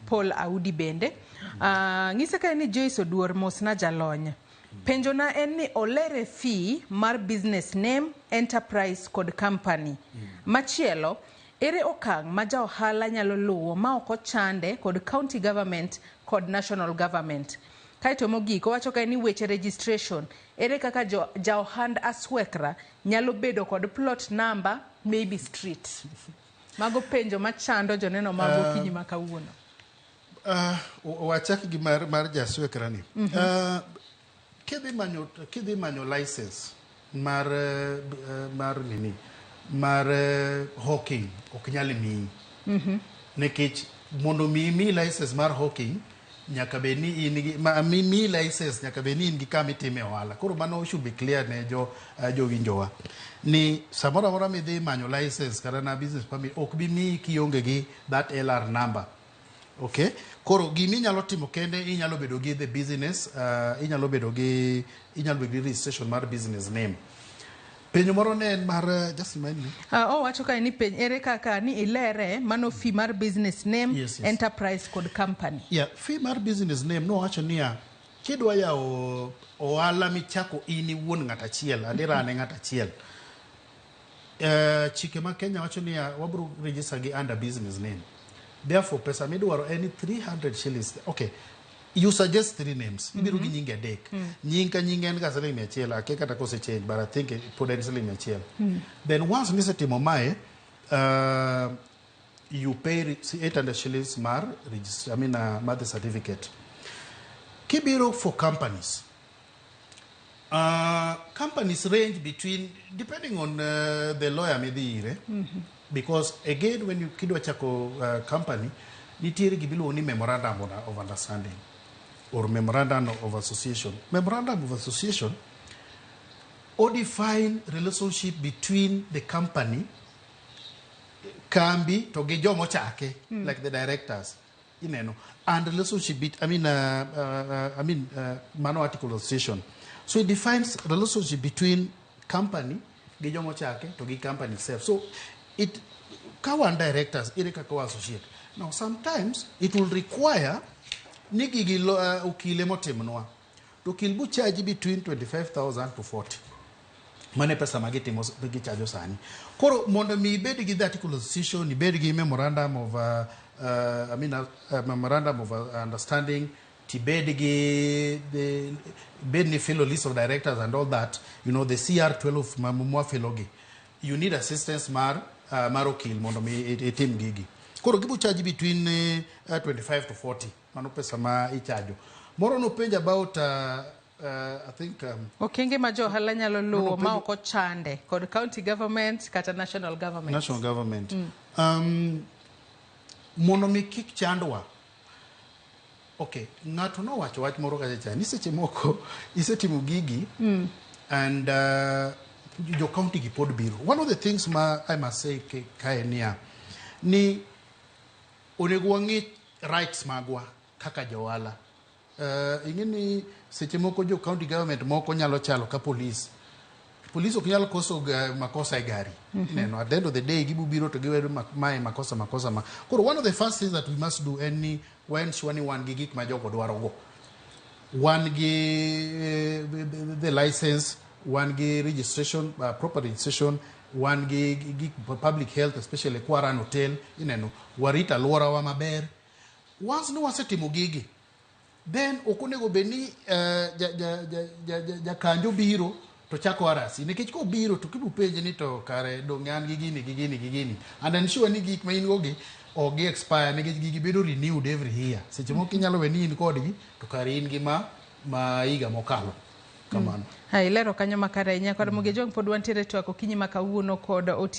Paul Audi bende. Ng'ise kae ni Joyce Oduor, mosna jalony. Penjona en ni olere fee mar business name, enterprise kod company. Machielo, ere okang' ma ja ohala nyalo luwo ma ok ochande kod county government kod national government? Kaeto mogik, owacho kae ni weche registration, ere kaka jo, ja ohand aswekra nyalo bedo kod plot number, maybe street? Mago penjo machando joneno mag okinyi ma kawuono. Wachak gi mar jaswekra ni. Kidhi manyo license mar nini, mar hawking, ok nyal miyi, nikech mondo mi license mar hawking nyaka bed ni in gi ma, mi license, nyaka bed ni in gi kama itime ohala. Koro mano should be clear ne jo jowinjowa ni samoro amora midhi manyo license kata na business permit, ok bi miyi kionge gi that LR number. Okay, koro gimi inyalo timo kende, inyalo bedo gi the business, inyalo bedo gi registration mar business name. Penjo moro ne en mar, just remind me. Owacho kae ni penj ere kaka ni ilere mano fee mar business name, enterprise kod company. Yeah, fee mar business name, nowacho niya, kidwa yawo ohala michako in iwuon ng'at achiel and irane ng'at achiel, chike ma Kenya wacho niya, wabro register gi under business name, therefore pesa midwaro en 300 shillings. Okay, you suggest three names, ibiro gi nyinge adek, nying ka nying en ga siling 100. Akia kata kose change, but I think pod en siling 100. Then once misetimo mae, you pay 800 shillings mar register, I mean, mar the certificate. Kibiro for companies, companies range between, depending on the lawyer midhi ire, because again, when you kidwa chako company, nitiere gimiluongo ni memorandum of understanding or memorandum of association. Memorandum of association o define relationship between the company, kambi, to gi jomochake, like the directors, ineno, and relationship I mean, mano article of association. So it defines relationship between company gi jomochake to gi company itself. So it ka wan directors, ere kaka wa associate? Now sometimes it will require ni gigi okile motimnwa to okil bu charge between 25,000 to 40. Mano e pesa ma gitimo, gichajo sani. Koro mondo mi ibed gi the article of association, ibed gi memorandum of I mean, memorandum of understanding, tibed gi the bed ni filo list of directors and all that, the CR12 ma mwafilo gi, you need assistance mar okil mondo mi itim gigi. Koro gibo charge between 25 to 40. Mano pesa ma ichajo. Moro nopenjo about, I think, Okenge ma jo ohala nyalo luwo No, ma ok ochande kod county government kata national government. National government. Mondo mi kik chandwa. Okay, ng'ato nowacho wach moro kacha cha ni seche moko isetimo gigi and jo county gi pod biro. One of the things ma I must say kae niya ni onego wang'i rights magwa kaka johala. Ing'e ni seche moko jo county government moko nyalo chalo ka police. Police ok nyal koso makosa e gari. Ineno, at the end of the day gibu biro to giwedo mae makosa makosa ma. Koro one of the first things that we must do en ni wa ensure ni wan gi gik ma jogo dwaro go. Wan gi the license, wan gi registration, proper registration, wan gi public health, especially kwa run hotel, ineno, warit alworawa maber. Once ni wasetimo gigi, then ok onego bed ni jakanjo biro to chako arasi, nikech kobiro to kibo penje ni to kare donge an gi gini gi gini gi gini, and I'm sure ni gik ma in go gi ok gi expire, nikech gigi bedo renewed every year. Seche moko inyalo we ni in kodgi to kare in gi ma higa mokalo kamano. Ha, ilero kanyo makare ahinya kod Muge Jong. Pod wantiere twak okinyi ma kawuono kod Otieno.